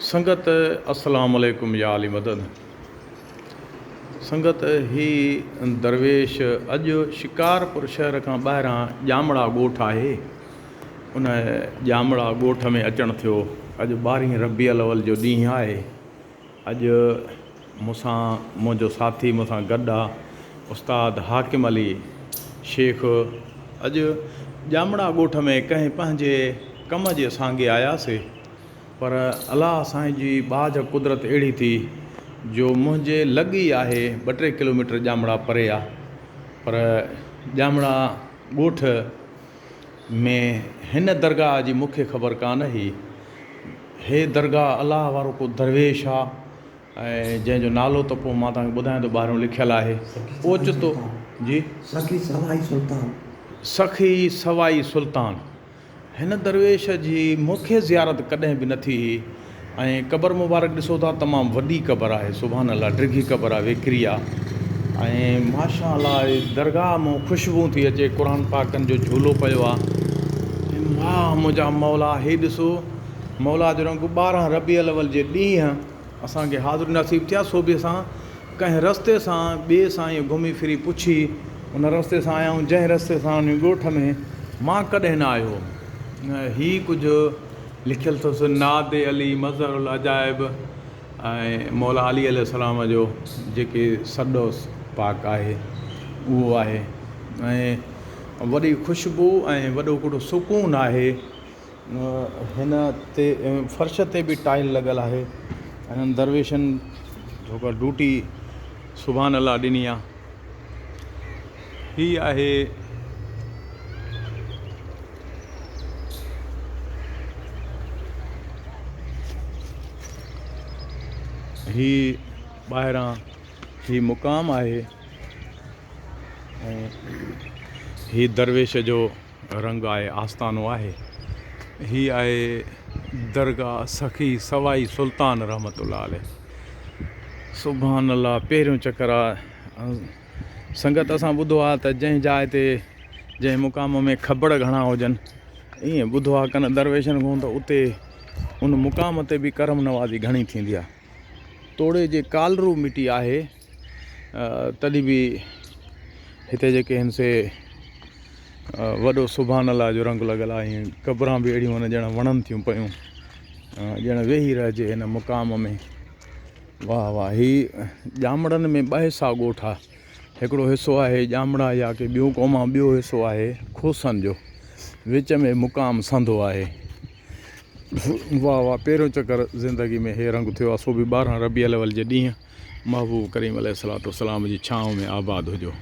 سنگت السلام عليڪم يا علي مدد سنگت هي درويش اڄ شڪارپور شهر کان ٻاهران ڄامڙا ڳوٺ آهي ان ڄامڙا ڳوٺ ۾ اچڻ ٿيو اڄ ٻارهين ربيع الاول جو ڏينهن آهي اڄ مون سان منهنجو ساٿي مون سان گڏ آ استاد حاڪم علي شيخ اڄ ڄامڙا ڳوٺ ۾ ڪنهن پنهنجي ڪم جي سانگي آياسي پر الله سائين جي ٻاجهه قدرت اهڙي ٿي جو منهنجي لڳ ئي آهي ٻه ٽي ڪلوميٽر ڄامڙا پري آ پر ڄامڙا ڳوٺ ۾ هن درگاهه جي مون کي خبر ڪانه هئي. هي درگاهه الله وارو ڪو درويش آ ۽ جنهن جو نالو ته پوء مان توهان کي ٻڌايان ٿو ٻاهريون لکيل آهي. اوچتو جي. سخي سوائي سلطان. سخي سوائي سلطان. هن درويش جي مون کي زيارت ڪڏهن به نه ٿي هئي ۽ قبر مبارڪ ڏسو ٿا تمام وڏي قبر آهي سبحان الله ڊگهي قبر آهي ويڪري آهي ۽ ماشاء الله درگاهه مون خوشبو ٿي اچي قرآن پاڪن جو جهولو پيو آهي واهه منهنجا مولا هي ڏسو مولا جو رنگ 12 ربيع الاول جي ڏينهن اسان کي حاضر نصيب ٿيا سو به اسان ڪنهن رستي سان ٻئي سان ائين گهمي ڦري پڇي ان رستي سان آيا آهيون جنهن رستي سان ان ڳوٺ ۾ مان ڪڏهن نه آيو هوم. هي ڪجهه لکيل اٿس ناد علي مظهر العجائب ۽ مولا علي عليه السلام جو جيڪي سڏ پاڪ آهي اهو آهي ۽ وڏي خوشبو ۽ وڏو هڪڙو سڪون آهي. هن تي فرش تي به ٽائل لڳل آهي هنن درويشن جوڪا ڊوٽي سبحان الله ڏني آ هي آهي هي ٻاهران هي مقام آهي ۽ هي درويش جو رنگ آهي آستانو آهي. هي آهي درگاهه سخي سوائي سلطان رحمة الله عليه. سبحان الله پهريون چڪر آ سنگت اسان ٻڌو آ ته جنهن جاء تي جنهن مقام ۾ کبڙ گهڻا هجن ائين ٻڌو آ ڪن درويشن کان ته اتي ان مقام تي به ڪرم نوازي گهڻي ٿيندي آ توڙي جي ڪالرو مٽي آهي تڏهن به هتي جيڪي هن سي وڏو سبحان الله جو رنگ لڳل آهي ۽ قبران به اهڙيون آهن ڄڻ وڻن ٿيون پيون ڄڻ ويهي رهجي هن مقام ۾ واهه واهه هي ڄامڙن ۾ ٻه حصا ڳوٺ آهي هڪڙو حصو آهي ڄامڙا يا ڪي ٻيون قوما ٻيو حصو آهي کوسن جو وچ ۾ مقام سندو آهي واهه واهه پهريون چڪر زندگي ۾ هي رنگ ٿيو آهي سو به 12 ربيع الاول جي ڏينهن محبوب ڪريم عليه الصلوة والسلام جي ڇانو ۾ آباد هجو.